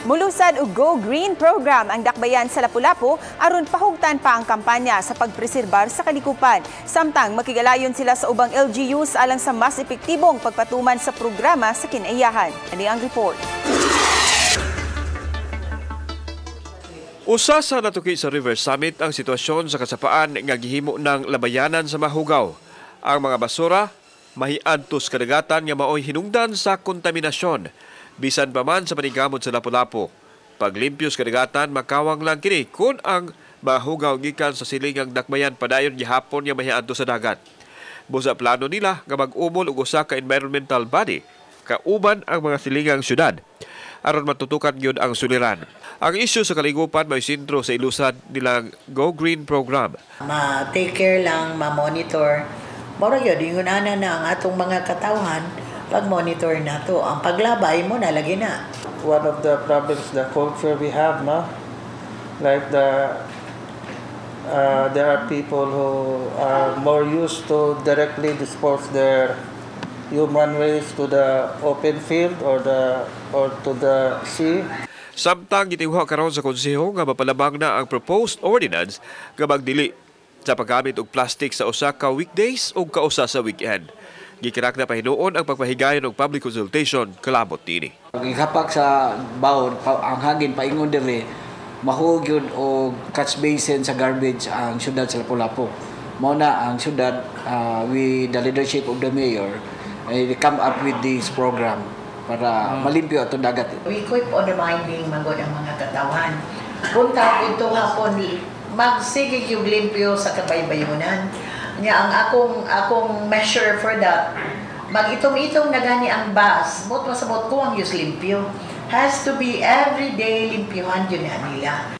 Mulusad og Go Green program ang dakbayan sa Lapu-Lapu aron pahugtan pa ang kampanya sa pagpreserbar sa kalikupan. Samtang makigalayon sila sa ubang LGUs alang sa mas epektibong pagpatuman sa programa sa kinaiyahan. Ani ang report. Usa sa natuki sa River Summit ang sitwasyon sa kasapaan nga gihimo ng labayanan sa mahugaw. Ang mga basura mahiadtos kadagatan nga maoy hinungdan sa kontaminasyon. Bisan pa man sa paningkamot sa Lapu-Lapu. Paglimpyo sa kadagatan, makawang lang kini kung ang mahugaw gikan sa silingang dakbayan padayon gihapon nga mahiadto sa dagat. Busa plano nila nga mag-umol og usa ka environmental body kauban ang mga silingang syudad aron matutukan gyud ang suliran. Ang isyu sa kaligupan may sentro sa ilusad nilang Go Green program. Ma-take care lang, ma-monitor. Mora gyud ingon ana na ang atong mga katawhan pag-monitor nato. Ang paglabay mo na lagi na. One of the problems, the culture we have, no? Like there are people who are more used to directly dispose their human waste to the open field or to the sea. Samtang gitinguha karon sa konseho nga mapalabang na ang proposed ordinance nga magdili sa paggamit og plastic sa usa ka weekdays ug kausa sa weekend. Gikirak na pahinuon ang pagpahigayon og public consultation kalabot niini. Gihapak sa bawon ang hangin paingon diri, mahuog yun og catch basin sa garbage ang syudad sa Lapu-Lapu. Mao na ang syudad, with the leadership of the mayor, ay come up with this program para malimpyo atong dagat. We keep on reminding magod ang mga katawhan. Punta ito hapon magsige yung limpyo sa kabaybayunan. Nya ang akong measure for that, mag itom-itom na gani ang bus, mot masabot ko ang use limpyo. Has to be every day limpyohan yun na nila.